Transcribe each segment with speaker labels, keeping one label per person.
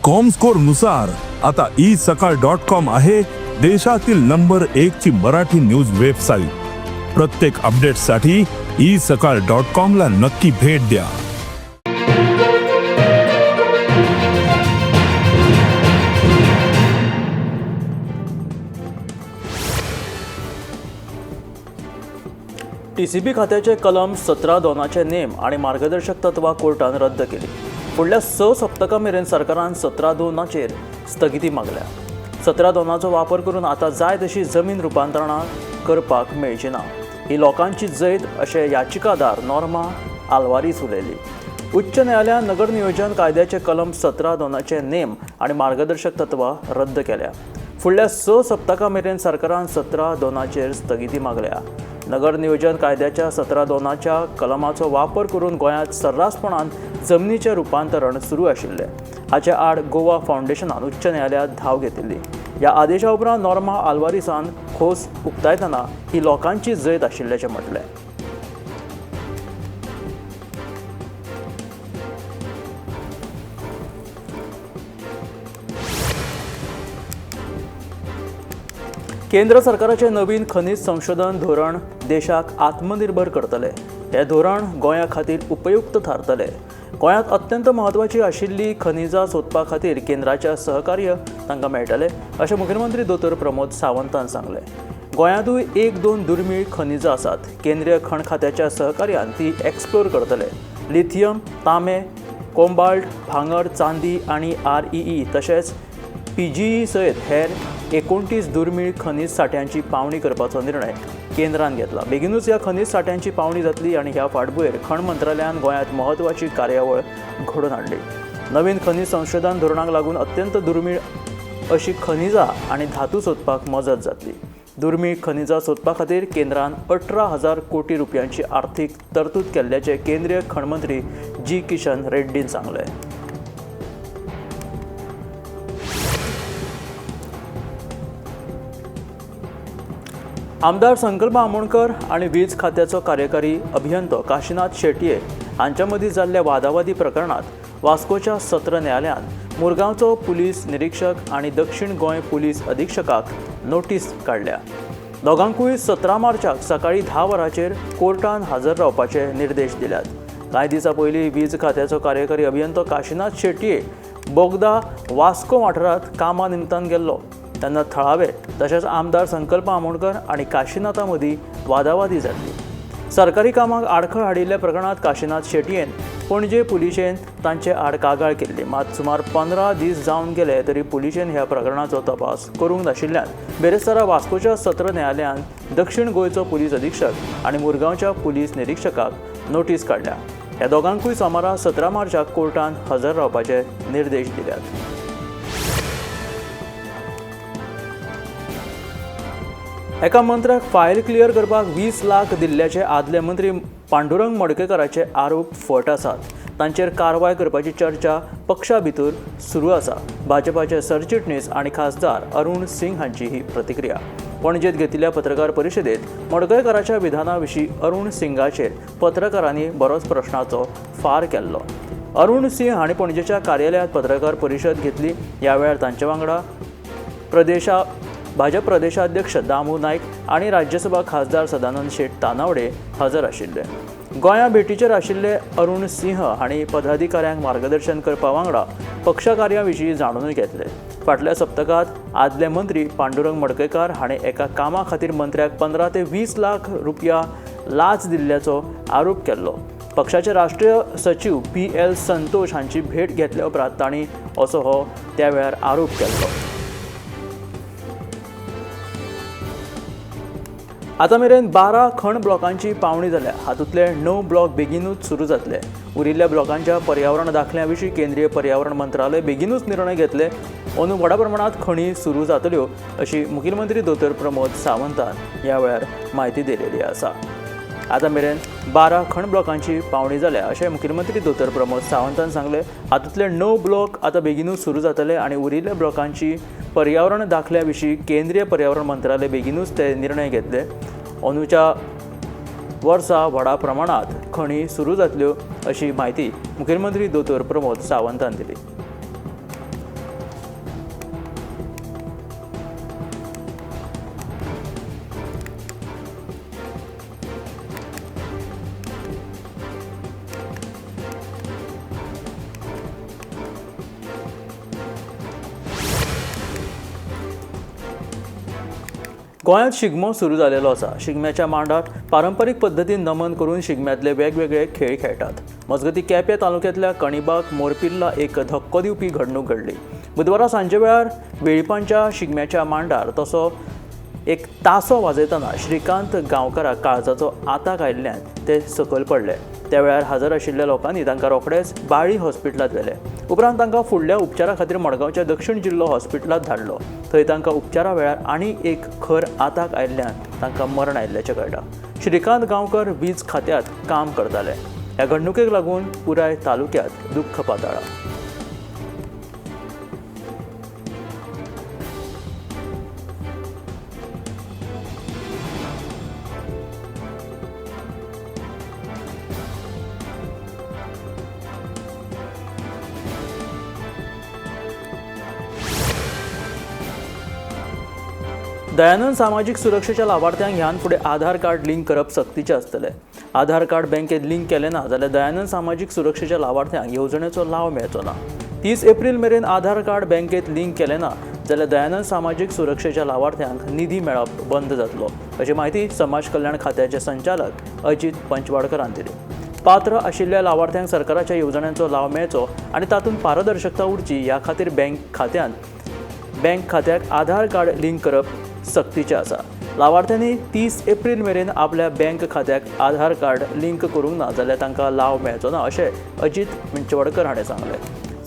Speaker 1: Comscore नुसार आता E सकाळ डॉट कॉम आहे देशातील नंबर एक ची मराठी न्यूज वेबसाईट. प्रत्येक अपडेटसाठी ई सकाळ डॉट कॉम ला नक्की भेट द्या.
Speaker 2: टीसीबी खात्याचे कलम 17(2) नेम आणि मार्गदर्शक तत्वां कोर्टान रद्द केली. फुडल्या 6 सप्तकां मेरेन सरकारान 17(2) स्थगिती मागल्या. 17(2) वापर करून आतां जाय तशी जमीन रुपांतरणां करपाक मेळची ना. ही लोकांची जैत अशें याचिकादार नॉर्मा आल्वारीस उलयली. उच्च न्यायालयान नगर नियोजन कायद्याचे कलम 17(2) नेम आणि मार्गदर्शक तत्वां रद्द केल्या. फुडल्या 6 सप्तकां मेरेन सरकारान 17(2) स्थगिती मागल्या. नगर नियोजन कायद्याच्या 17(2) कलमाचो वापर करून गोंयांत सर्रासपणान जमनीचें रुपांतरण सुरू आशिल्लें. हाचे आड गोवा फावंडेशनान उच्च न्यायालयांत धांव घेतिल्ली. ह्या आदेशा उपरांत नॉर्मा आल्वारीसान खोस उक्तायतना ही लोकांची जैत आशिल्ल्याचें म्हटलें. केंद्र सरकाराचें नवीन खनीज संशोधन धोरण देशाक आत्मनिर्भर करतलें. हें धोरण गोंया खातीर उपयुक्त थारतलें. गोंयांत अत्यंत म्हत्वाची आशिल्ली खनिजां सोदपा खातीर केंद्राच्या सहकार्य तांकां मेळटलें अशें मुखेलमंत्री दोतोर प्रमोद सावंतान सांगलें. गोंयांतूय 1-2 दुर्मीळ खनिजां आसात. केंद्रीय खण खात्याच्या सहकार्यान ती एक्सप्लोर करतले. लिथियम, तांबे, कोबाल्ट, भांगर, चांदी आनी आरईई तशेंच पीजीई सयत हेर 29 दुर्मीळ खनीज सांठ्यांची पावणी करपाचो निर्णय केंद्रान घेतला. बेगिनूच ह्या खनीज सांठ्यांची पावणी जातली आनी ह्या फाटभुंयेर खण मंत्रालयान गोंयांत म्हत्वाची कार्यावळ घडोवन हाडली. नवीन खनीज संशोधन धोरणाक लागून अत्यंत दुर्मीळ अशी खनिजां आनी धातू सोदपाक मजत जातली. दुर्मीळ खनिजां सोदपा खातीर केंद्रान 18,000 कोटी रुपयांची आर्थीक तरतूद केल्ल्याचें केंद्रीय खण मंत्री जी किशन रेड्डीन सांगलें. आमदार संकल्प आमोणकर आनी वीज खात्याचो कार्यकारी अभियंतो काशीनाथ शेटये हांच्या मदीं जाल्ल्या वादावादी प्रकरणांत वास्कोच्या सत्र न्यायालयान मुरगांवचो पुलीस निरीक्षक आनी दक्षिण गोंय पुलीस अधिक्षकाक नोटीस काडल्या. दोगांकूय 17 मार्चाक सकाळीं 10 वरांचेर कोर्टान हजर रावपाचे निर्देश दिल्यात. कांय दिसां पयलीं वीज खात्याचो कार्यकारी अभियंतो काशीनाथ शेटये बोगदा वास्को वाठारांत कामा निमतान गेल्लो तेन्ना थळावे तशेंच आमदार संकल्प आमोणकर आनी काशीनाथा मदीं वादावादी जाल्ली. सरकारी कामाक आडखळ हाडिल्ल्या प्रकरणांत काशीनाथ शेटयेन पणजे पुलिशेन तांचे आड कागाळ केल्ली. मात सुमार 15 दीस जावन गेले तरी पुलिशेन ह्या प्रकरणाचो तपास करूंक नाशिल्ल्यान बेरेस्तारा वास्कोच्या सत्र न्यायालयान दक्षिण गोंयचो पुलीस अधिक्षक आनी मुरगांवच्या पुलीस निरीक्षकाक नोटीस काडल्या. ह्या दोगांकूय सोमारा 17 मार्चाक कोर्टान हजर रावपाचे निर्देश दिल्यात. एका मंत्र्याक फायल क्लियर करपाक 20 लाख दिल्ल्याचे आदले मंत्री पांडुरंग मडकयकाराचे आरोप फट आसात. तांचेर कारवाय करपाची चर्चा पक्षा भितर सुरू आसा. भाजपाचे सरचिटणीस आनी खासदार अरुण सिंग हांची ही प्रतिक्रिया. पणजेंत घेतिल्ल्या पत्रकार परिशदेंत मडकयकाराच्या विधाना विशीं अरुण सिंगाचेर पत्रकारांनी बरोच प्रश्नाचो फार केल्लो. अरुण सिंग हांणी पणजेच्या कार्यालयांत पत्रकार परिशद घेतली. ह्या वेळार तांचे वांगडा भाजप प्रदेशाध्यक्ष दामू नायक आनी राज्यसभा खासदार सदानंद शेट तानावडे हजर आशिल्ले. गोंया भेटीचेर आशिल्ले अरुण सिंह हांणी पदाधिकाऱ्यांक मार्गदर्शन करपा वांगडा पक्षकार्या विशीं जाणूनय घेतले. फाटल्या सप्तकांत आदले मंत्री पांडुरंग मडकयकार हांणी एका कामा खातीर मंत्र्याक 15 ते 20 लाख रुपया लाच दिल्ल्याचो आरोप केल्लो. पक्षाचे राष्ट्रीय सचीव पी एल संतोष हांची भेट घेतल्या उपरांत तांणी असो हो त्या वेळार आरोप केल्लो. आतां मेरेन 12 खण ब्लॉकांची पावणी जाल्या. हातूंतले 9 ब्लॉक बेगीनूच सुरू जातले. उरिल्ल्या ब्लॉकांच्या पर्यावरण दाखल्या विशीं केंद्रीय पर्यावरण मंत्रालय बेगीनूच निर्णय घेतले. अंदू व्हडा प्रमाणांत खणी सुरू जातल्यो अशी मुखेलमंत्री दोतोर प्रमोद सावंतान ह्या वेळार म्हायती दिलेली आसा. आतां मेरेन 12 खण ब्लॉकांची पावणी जाल्या अशें मुखेलमंत्री दोतोर प्रमोद सावंतान सांगलें. हातूंतले 9 ब्लॉक आतां बेगीनूच सुरू जातले आनी उरिल्ल्या ब्लॉकांची पर्यावरण दाखल्या विशीं केंद्रीय पर्यावरण मंत्रालय बेगीनूच ते निर्णय घेतले. अंदूच्या वर्सा व्हडा प्रमाणांत खणी सुरू जातल्यो अशी म्हायती मुखेलमंत्री दोतोर प्रमोद सावंतान दिली. गोंयांत शिगमो सुरू जालेलो आसा. शिगम्याच्या मांडार पारंपरीक पद्दतीन नमन करून शिगम्यांतले वेगवेगळे खेळ खेळटात. मजगतीं केपें तालुक्यांतल्या कणिबाग मोरपिल्ला एक धक्को दिवपी घडणूक घडली. बुधवारा सांजे वेळार वेळीपांच्या शिगम्याच्या मांडार तसो एक तासो वाजयतना श्रीकांत गांवकाराक काळजाचो आताक आयिल्ल्यान ते सकयल पडले. त्या वेळार हजर आशिल्ल्या लोकांनी तांकां रोखडेच बाळी हॉस्पिटलांत व्हेले. उपरांत तांकां फुडल्या उपचारा खातीर मडगांवच्या दक्षिण जिल्लो हॉस्पिटलांत धाडलो. थंय तांकां उपचारा वेळार आनी एक खर आताक आयिल्ल्यान तांकां मरण आयिल्ल्याचें कळटा. श्रीकांत गांवकर वीज खात्यांत काम करताले. ह्या घडणुकेक लागून पुराय तालुक्यांत दुख्ख पातळ्ळां. दयानंद सामाजीक सुरक्षेच्या लावार्थ्यांक ह्यान फुडें आधार कार्ड लिंक करप सक्तीचें आसतलें. आधार कार्ड बँकेत लिंक केलें ना जाल्यार दयानंद सामाजीक सुरक्षेच्या लावार्थ्यांक येवजणेचो लाव मेळचो ना. 30 एप्रील मेरेन आधार कार्ड बँकेत लिंक केलें ना जाल्यार दयानंद सामाजीक सुरक्षेच्या लावार्थ्यांक निधी मेळप बंद जातलो, अशी म्हायती समाज कल्याण खात्याचे संचालक अजित पंचवाडकरान दिली. पात्र आशिल्ल्या लावार्थ्यांक सरकाराच्या येवजण्यांचो लाव मेळचो आनी तातूंत पारदर्शकता उरची ह्या खातीर बँक खात्याक आधार कार्ड लिंक करप सक्तीचें आसा. लावार्थ्यांनी 30 एप्रील मेरेन आपल्या बँक खात्याक आधार कार्ड लिंक करूंक ना जाल्यार तांकां लाव मेळचो ना, अशें अजित पंचवाडकर हाणें सांगलें.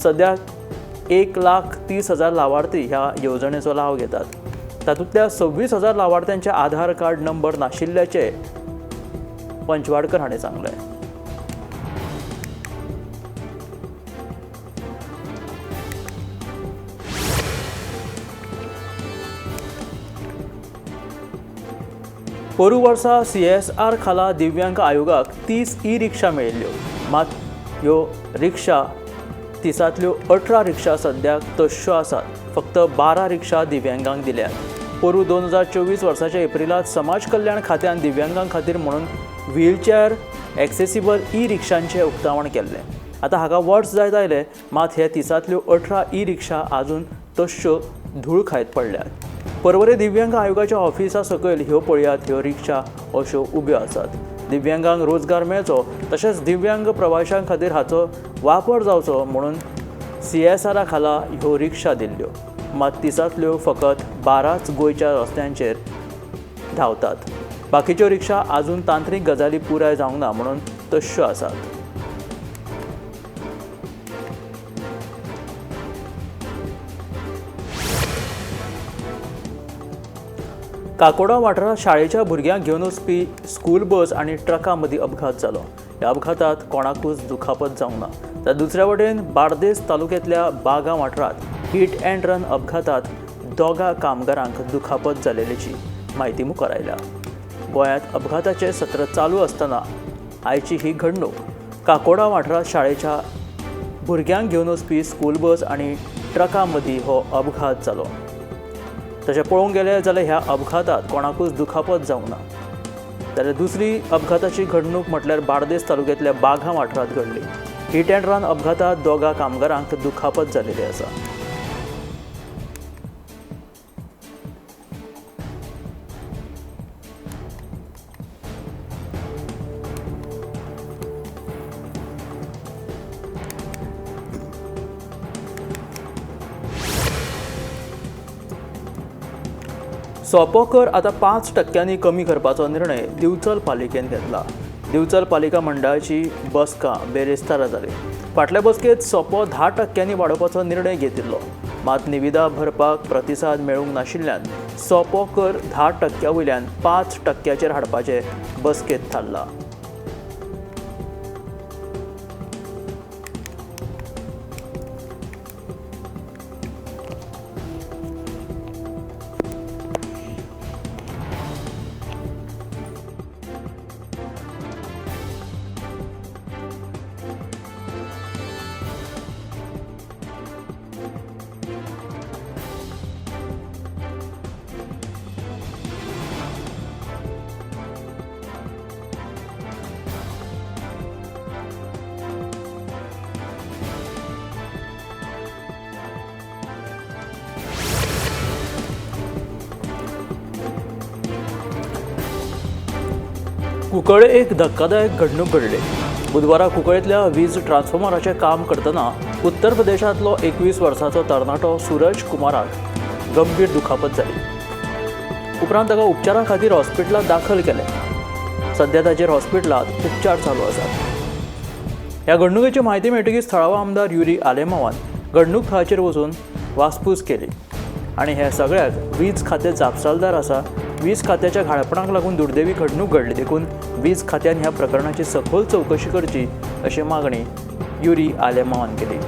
Speaker 2: सद्याक 1,30,000 लावार्थी ह्या येवजणेचो लाव घेतात. तातूंतल्या 26,000 लावार्थ्यांचे आधार कार्ड नंबर नाशिल्ल्याचें पंचवाडकर हाणें सांगलें. पोरू वर्सा CSR खाला दिव्यांग आयोगाक 30 ई रिक्षा मेळिल्ल्यो. मात ह्यो रिक्षा 30तल्यो 18 रिक्षा सद्याक तश्यो आसात. फक्त 12 रिक्षा दिव्यांगांक दिल्यात. पोरू 2024 वर्साच्या एप्रिलांत समाज कल्याण खात्यान दिव्यांगां खातीर म्हणून व्हीलचॅर एक्सेसिबल ई रिक्षांचें उक्तावण केल्लें. आतां हाका वर्स जायत आयलें, मात हे 30तल्यो 18 ई रिक्षा आजून तश्यो धूळ खायत पडल्यात. परवरे दिव्यांग आयोगाच्या ऑफिसा सकयल ह्यो पळयात ह्यो रिक्षा अश्यो उब्यो आसात. दिव्यांगांक रोजगार मेळचो तशेंच दिव्यांग प्रवाशां खातीर हाचो वापर जावचो म्हणून CSR खाला ह्यो रिक्षा दिल्ल्यो. मात 30तल्यो फकत 12च गोंयच्या रस्त्यांचेर धांवतात. बाकीच्यो रिक्षा आजून तांत्रीक गजाली पुराय जावंक ना म्हणून तश्यो आसात. काकोडा वाठारांत शाळेच्या भुरग्यांक घेवन वचपी स्कूल बस आनी ट्रका मदीं अपघात जालो. ह्या अपघातांत कोणाकूच दुखापत जावंक ना. तर दुसऱ्या वटेन बार्देस तालुक्यांतल्या बागा वाठारांत हिट अँड रन अपघातांत 2 कामगारांक दुखापत जाल्ल्याची म्हायती मुखार आयल्या. गोंयांत अपघाताचें सत्र चालू आसतना आयची ही घडणूक. काकोडा वाठारांत शाळेच्या भुरग्यांक घेवन वचपी स्कूल बस आनी ट्रका मदीं हो अपघात जालो. तशें पळोवंक गेलें जाल्यार ह्या अपघातांत कोणाकूच दुखापत जावंक ना. जाल्यार दुसरी अपघाताची घडणूक म्हटल्यार बार्देस तालुक्यांतल्या बागा वाठारांत घडली. हिट अँड रन अपघातांत 2 कामगारांक दुखापत जाल्ली आसा. सोपो कर आतां 5% कमी करपाचो निर्णय दिवचल पालिकेन घेतला. दिवचल पालिका मंडळाची बसका बेरेस्तारा जाली. फाटल्या बसकेंत सोपो 10% वाडोवपाचो निर्णय घेतिल्लो. मात निविदा भरपाक प्रतिसाद मेळूंक नाशिल्ल्यान सोपो कर 10% वयल्यान 5% हाडपाचें बसकेंत थारलां. कुंकळे एक धक्कादायक घडणूक घडली. बुधवारा कुंकळेंतल्या वीज ट्रान्सफॉर्मराचें काम करतना उत्तर प्रदेशांतलो 21 वर्सांचो तरणाटो सूरज कुमाराक गंभीर दुखापत जाली. उपरांत ताका उपचारा खातीर हॉस्पिटलांत दाखल केलें. सध्या ताचेर हॉस्पिटलांत उपचार चालू आसात. ह्या घडणुकेची म्हायती मेळटकीच थळावो आमदार युरी आलेमावान घडणूक थळाचेर वचून वासपूस केली आनी ह्या सगळ्याक वीज खातें जापसालदार आसा. वीज खात्याच्या घाळपणाक लागून दुर्दैवी घडणूक घडली देखून वीज खात्यान ह्या प्रकरणाची सखोल चवकशी करची अशी मागणी युरी आलेमावान केली.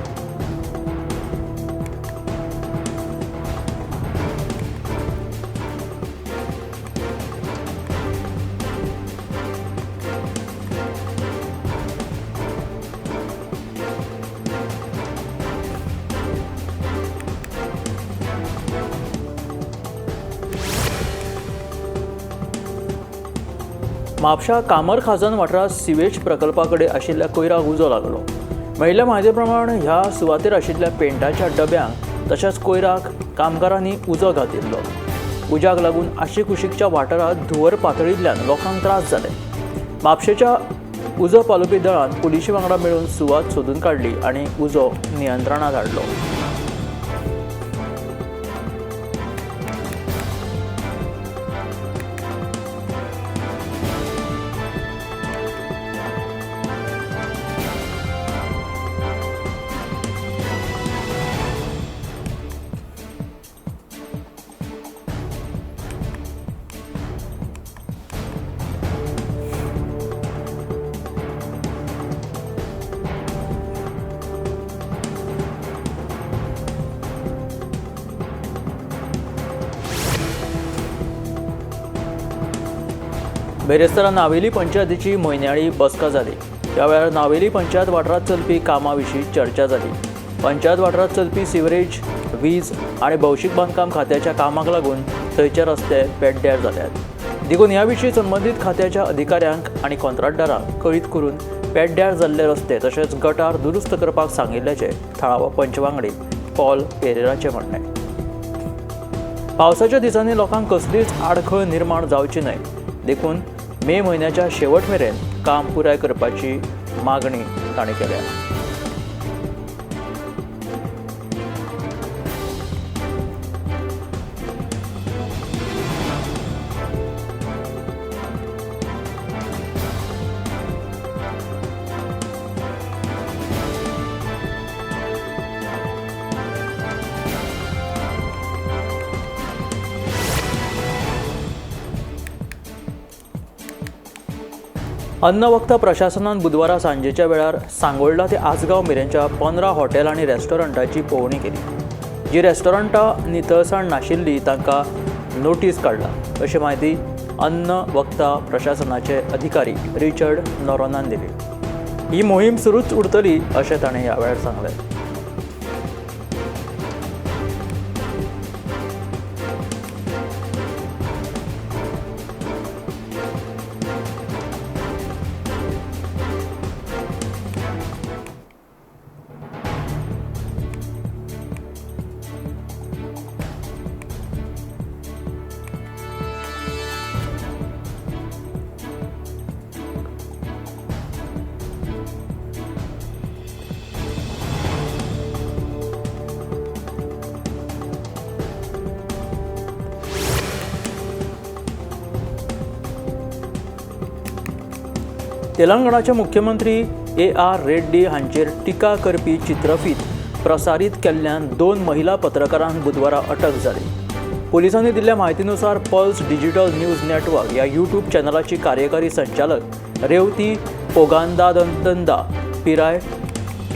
Speaker 2: म्हापशा कामरखाजन वाठारांत सिवेज प्रकल्पा कडेन आशिल्ल्या कोयराक उजो लागलो. मेळिल्ल्या म्हायती प्रमाण ह्या सुवातेर आशिल्ल्या पेंटाच्या डब्यांक तशेंच कोयराक कामगारांनी उजो घातिल्लो. उज्याक लागून आशिकुशीकच्या वाठारांत धुंवर पातळिल्ल्यान लोकांक त्रास जाले. म्हापशेच्या उजो पालोवपी दळान पुलिशे वांगडा मेळून सुवात सोदून काडली आनी उजो नियंत्रणांत हाडलो. बेरेस्तारा नावेली पंचायतीची म्हयन्याळी बसका जाली. ह्या वेळार नावेली पंचायत वाठारांत चलपी कामां विशीं चर्चा जाली. पंचायत वाठारांत चलपी सिवरेज, वीज आनी भौशीक बांदकाम खात्याच्या कामाक लागून थंयचे रस्ते पेड्ड्यार जाल्यात. देखून ह्या विशीं संबंदीत खात्याच्या अधिकाऱ्यांक आनी कॉन्ट्रॅक्टरांक कळीत करून पेड्ड्यार जाल्ले रस्ते तशेंच गटार दुरुस्त करपाक सांगिल्ल्याचें थळावो पंच वांगडी पॉल पेरेराचें म्हणणें. पावसाच्या दिसांनी लोकांक कसलीच आडखळ निर्माण जावची न्हय देखून मे म्हयन्याच्या शेवट मेरेन काम पुराय करपाची मागणी तांणी केल्या. अन्नवक्ता प्रशासनान बुधवारा सांजेच्या वेळार सांगोल्डा ते आसगांव मेरेनच्या 15 हॉटेल आनी रेस्टॉरंटाची पळोवणी केली. जी रेस्टॉरंटां नितळसाण नाशिल्ली तांकां नोटीस काडला अशी म्हायती अन्न वक्ता प्रशासनाचे अधिकारी रिचर्ड नोरोनान दिली. ही मोहीम सुरूच उरतली अशें ताणें ह्या वेळार सांगलें. तेलंगणाचे मुख्यमंत्री ए.आर. रेड्डी हांचेर टिका करपी चित्रफीत प्रसारीत केल्ल्यान 2 महिला पत्रकारांक बुधवारा अटक जाली. पोलिसांनी दिल्ल्या म्हायतीनुसार पल्स डिजिटल न्यूज नेटवर्क ह्या यूट्यूब चॅनलाची कार्यकारी संचालक रेवती पोगांदादंदा पिराय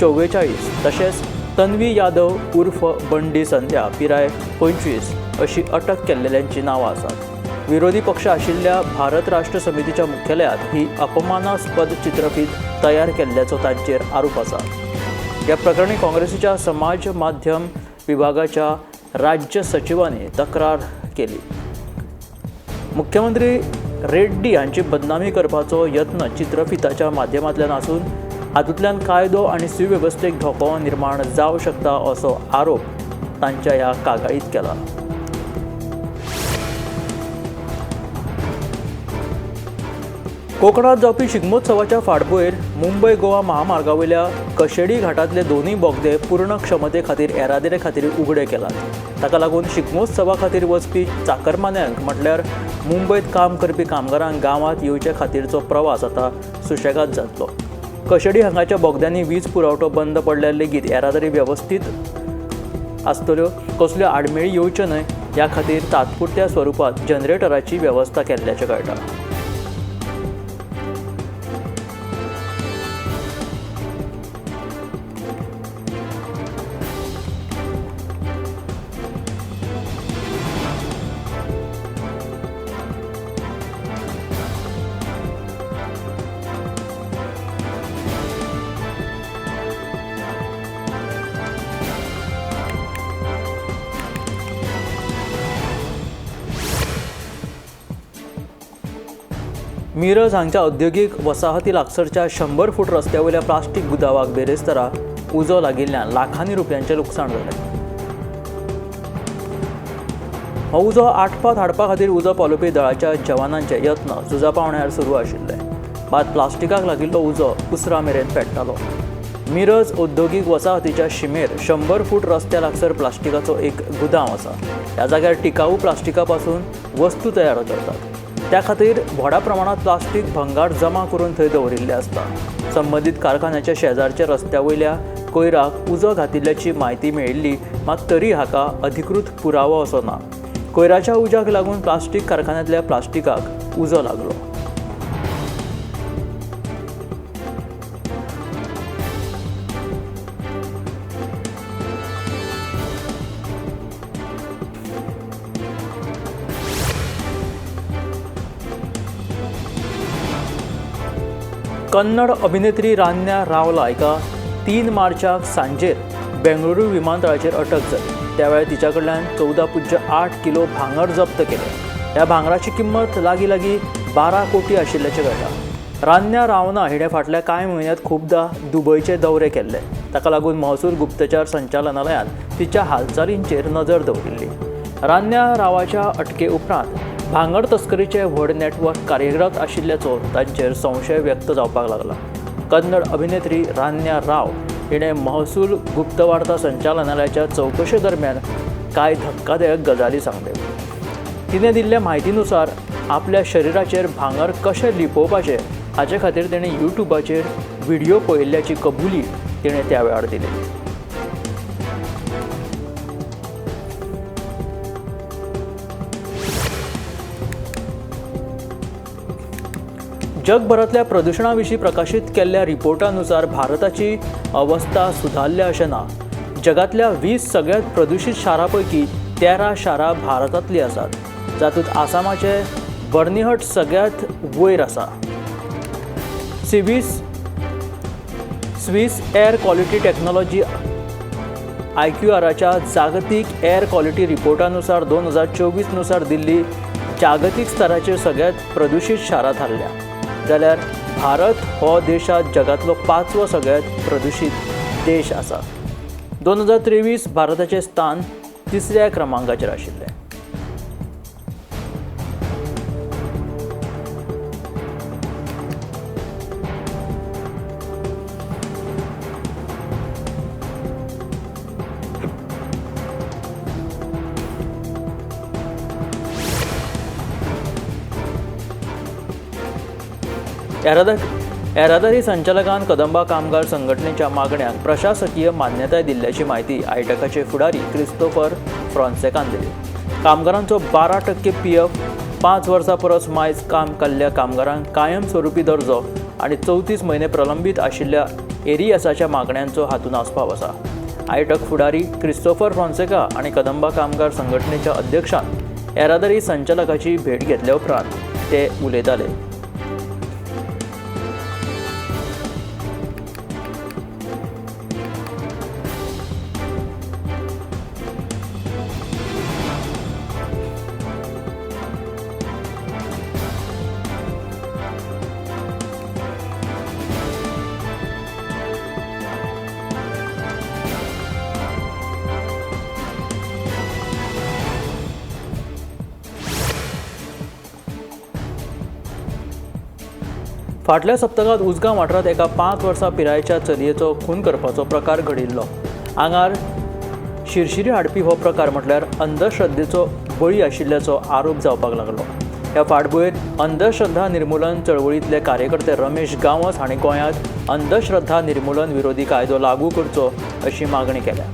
Speaker 2: 44 तशेंच तन्वी यादव उर्फ बंडी संध्या पिराय 25 अशी अटक केल्ल्यांची नांवां आसात. विरोधी पक्ष आशिल्ल्या भारत राष्ट्र समितीच्या मुख्यालयात ही अपमानास्पद चित्रफीत तयार केल्ल्याचो तांचेर आरोप आसा. ह्या प्रकरणी काँग्रेसीच्या समाज माध्यम विभागाच्या राज्य सचिवांनी तक्रार केली. मुख्यमंत्री रेड्डी हांची बदनामी करपाचो यत्न चित्रफिताच्या माध्यमांतल्यान आसून हातूंतल्यान कायदो आनी सुवेवस्थेक धोको निर्माण जावं शकता असो आरोप तांच्या ह्या कागाळींत केला. कोकणात जावपी शिगमोत्सवाच्या फाटभुंयेर मुंबय गोवा महामार्गावयल्या कशेडी घाटांतले दोनूय बोगदे पूर्ण क्षमते खातीर येरादारी खातीर उगडे केलात. ताका लागून शिगमोत्सवा खातीर वचपी चाकरमान्यांक म्हटल्यार मुंबयत काम करपी कामगारांक गांवांत येवचे खातीरचो प्रवास आतां सुशेगाद जातलो. कशेडी हांगाच्या बोगद्यांनी वीज पुरवठो बंद पडल्यार लेगीत येरादारी वेवस्थीत आसतल्यो, कसल्यो आडमेळी येवच्यो न्हय ह्या खातीर तात्पुरत्या स्वरुपांत जनरेटराची वेवस्था केल्ल्याचें कळटा. मिरज हांगच्या औद्योगीक वसाहती लागसरच्या 100 फूट रस्त्या वयल्या प्लास्टीक गुदावाक बेरेस्तारा उजो लागिल्ल्यान लाखांनी रुपयांचें लुकसाण जालें. हो उजो आटपात हाडपा खातीर उजो पालोवपी दळाच्या जवानांचे यत्न झुजा पावण्यार सुरू आशिल्ले. मात प्लास्टिकाक लागिल्लो उजो उसरां मेरेन पेट्टालो. मिरज औद्योगीक वसाहतीच्या शिमेर 100 फूट रस्त्या लागसर प्लास्टिकाचो एक गुदांव आसा. ह्या जाग्यार टिकाऊ प्लास्टिका पासून वस्तू तयार करतात. त्या खातीर व्हडा प्रमाणात प्लास्टीक भंगार जमा करून थंय दवरिल्लें आसता. संबंदीत कारखान्याच्या शेजारच्या रस्त्या वयल्या कोयराक उजो घातिल्ल्याची म्हायती मेळिल्ली, मात तरी हाका अधिकृत पुरावो असो ना. कोयराच्या उज्याक लागून प्लास्टीक कारखान्यांतल्या प्लास्टिकाक उजो लागलो. कन्नड अभिनेत्री रान्या रावला हिका 3 मार्चाक सांजेर बेंगळुरू विमानतळाचेर अटक जाली. त्या वेळार तिच्या कडल्यान 14.8 किलो भांगर जप्त केलें. ह्या भांगराची किंमत लागीं लागीं 12 कोटी आशिल्ल्याचें कळटा. रान्या रावना हिणें फाटल्या कांय म्हयन्यांत खुबदां दुबयचे दौरे केल्ले. ताका लागून महसूल गुप्तचार संचालनालयान तिच्या हालचालींचेर नजर दवरिल्ली. रान्या रावाच्या अटके उपरांत भांगर तस्करीचे व्हड नेटवर्क कार्यरत आशिल्ल्याचो तांचेर संशय व्यक्त जावपाक लागला. कन्नड अभिनेत्री रान्या राव हिणें महसूल गुप्तवार्ता संचालनालयाच्या चवकशे दरम्यान कांय धक्कादायक गजाली सांगल्यो. तिणें दिल्ल्या म्हायतीनुसार आपल्या शरिराचेर भांगर कशें लिपोवपाचें हाचे खातीर तिणें यूट्यूबाचेर व्हिडियो पळयल्ल्याची कबुली तिणें त्या वेळार दिली. जगभरांतल्या प्रदुशणा विशीं प्रकाशीत केल्ल्या रिपोर्टानुसार भारताची अवस्था सुदारल्या अशें ना. जगांतल्या 20 सगळ्यांत प्रदुशीत शारां पैकी 13 शारां भारतांतलीं आसात, जातूंत आसामाचें बर्निहट सगळ्यांत वयर आसा. स्वीस एअर क्वॉलिटी टॅक्नॉलॉजी IQRच्या जागतीक एअर क्वॉलिटी रिपोर्टानुसार 2024 नुसार दिल्ली जागतीक स्तराचेर सगळ्यांत प्रदुशीत शारां थारल्या, जाल्यार भारत हो देशांत जगांतलो 5वो सगळ्यांत प्रदुशीत देश आसा. 2023 भारताचें स्थान 3ऱ्या क्रमांकाचेर आशिल्लें. येरादारी संचालकान कदंबा कामगार संघटनेच्या मागण्यांक प्रशासकीय मान्यताय दिल्ल्याची म्हायती आयटकाचे फुडारी क्रिस्तोफर फ्रॉन्सेकान दिली. कामगारांचो 12% PF, 5 वर्सां परस मायज काम केल्ल्या कामगारांक कायमस्वरुपी दर्जो आनी 34 म्हयने प्रलंबीत आशिल्ल्या एरियसाच्या मागण्यांचो हातूंत आस्पाव आसा. आयटक फुडारी क्रिस्तोफर फ्रॉन्सेका आनी कदंबा कामगार संघटनेच्या अध्यक्षान येरादारी संचालकाची भेट घेतल्या उपरांत ते उलयताले. फाटल्या सप्तकांत उजगांव वाठारांत एका 5 वर्सां पिरायेच्या चलयेचो खून करपाचो प्रकार घडिल्लो. आंगार शिरशिरी हाडपी हो प्रकार म्हटल्यार अंधश्रद्धेचो बळी आशिल्ल्याचो आरोप जावपाक लागलो. ह्या फाटभुंयेर अंधश्रद्धा निर्मूलन चळवळींतले कार्यकर्ते रमेश गांवस हांणी गोंयांत अंधश्रद्धा निर्मूलन विरोधी कायदो लागू करचो अशी मागणी केल्या.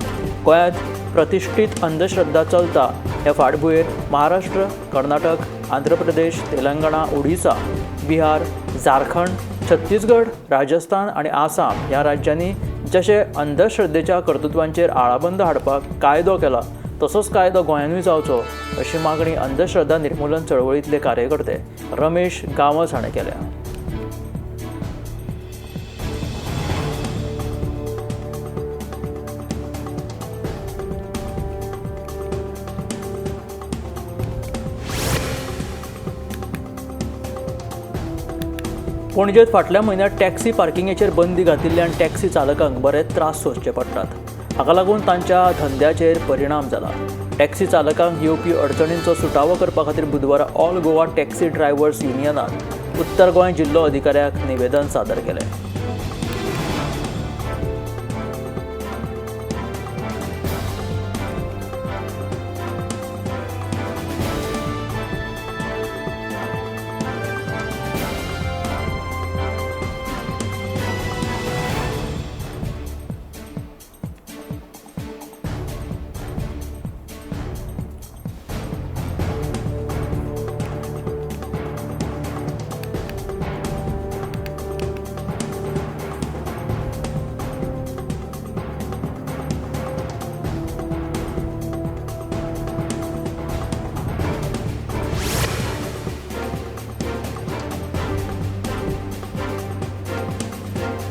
Speaker 2: गोंयांत प्रतिश्ठीत अंधश्रद्धा चलता ह्या फाटभुंयेर महाराष्ट्र, कर्नाटक, आंध्र प्रदेश, तेलंगणा, ओडिसा, बिहार, झारखंड, छत्तीसगड, राजस्थान आनी आसाम ह्या राज्यांनी जशे अंधश्रद्धेच्या कर्तृत्वांचेर आळाबंद हाडपाक कायदो केला तसोच कायदो गोंयांतूय जावचो अशी मागणी अंधश्रद्धा निर्मूलन चळवळींतले कार्यकर्ते रमेश गांवस हाणें केल्या. पणजेंत फाटल्या म्हयन्यांत टॅक्सी पार्किंगेचेर बंदी घातिल्ल्यान टॅक्सी चालकांक बरेच त्रास सोंसचे पडटात. हाका लागून तांच्या धंद्याचेर परिणाम जाला. टॅक्सी चालकांक येवपी अडचणींचो सुटावो करपा खातीर बुधवारा ऑल गोवा टॅक्सी ड्रायव्हर्स युनियनान उत्तर गोंय जिल्लो अधिकाऱ्याक निवेदन सादर केलें.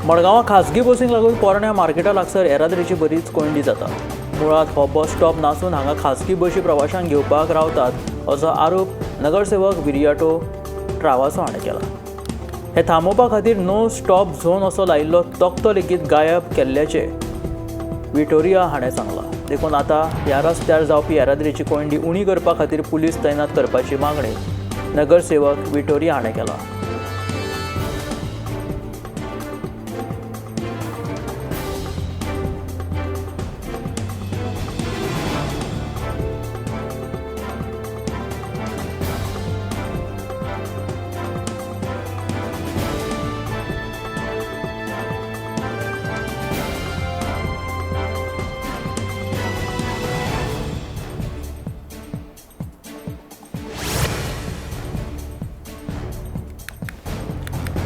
Speaker 2: मडगांवां खाजगी बसींक लागून पोरण्या मार्केटा लागसर येरादारीची बरीच कोंयडी जाता. मुळांत हो बस स्टॉप नासून हांगा खाजगी बशी प्रवाशांक घेवपाक रावतात असो आरोप नगरसेवक विरियाटो ट्रावासो हाणें केला. हें थांबोवपा खातीर नो स्टॉप झोन असो लायिल्लो तकटो लेगीत गायब केल्ल्याचें विटोरिया हाणें सांगलां. देखून आतां ह्या रस्त्यार जावपी येरादारीची कोंयडी उणी करपा खातीर पुलीस तैनात करपाची मागणी नगरसेवक विटोरिया हाणें केला.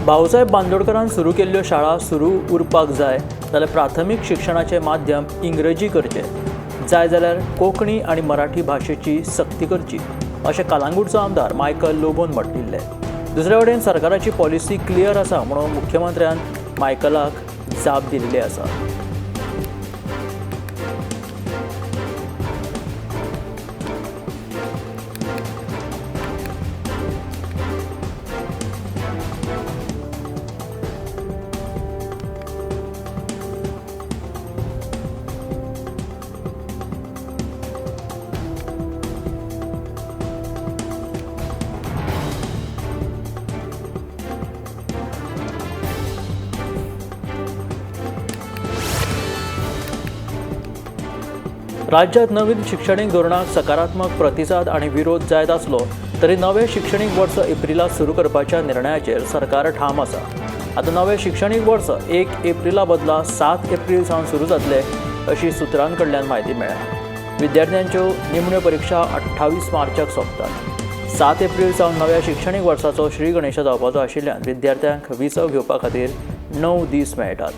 Speaker 2: भाऊसाहेब बांदोडकरान सुरू केल्ल्यो शाळा सुरू उरपाक जाय जाल्यार प्राथमीक शिक्षणाचें माध्यम इंग्रजी करचें, जाय जाल्यार कोंकणी आनी मराठी भाशेची सक्ती करची अशें कलांगूटचो आमदार मायकल लोबोन म्हटिल्लें. दुसरे वटेन सरकाराची पॉलिसी क्लियर आसा म्हणून मुख्यमंत्र्यान मायकलाक जाप दिल्ली आसा. राज्यात नवीन शिक्षणीक धोरणाक सकारात्मक प्रतिसाद आनी विरोध जायत आसलो तरी नवें शिक्षणीक वर्स एप्रिलांत सुरू करपाच्या निर्णयाचेर सरकार ठाम आसा. आतां नवें शिक्षणीक वर्स 1 एप्रिला बदला 7 एप्रिल सावन सुरू जातलें अशी सुत्रां कडल्यान म्हायती मेळ्ळ्या. विद्यार्थ्यांच्यो निमण्यो परिक्षा 28 मार्चाक सोंपतात. 7 एप्रिल सावन नव्या शिक्षणीक वर्साचो श्री गणेशा जावपाचो आशिल्ल्यान विद्यार्थ्यांक विसव घेवपा खातीर 9 दीस मेळटात.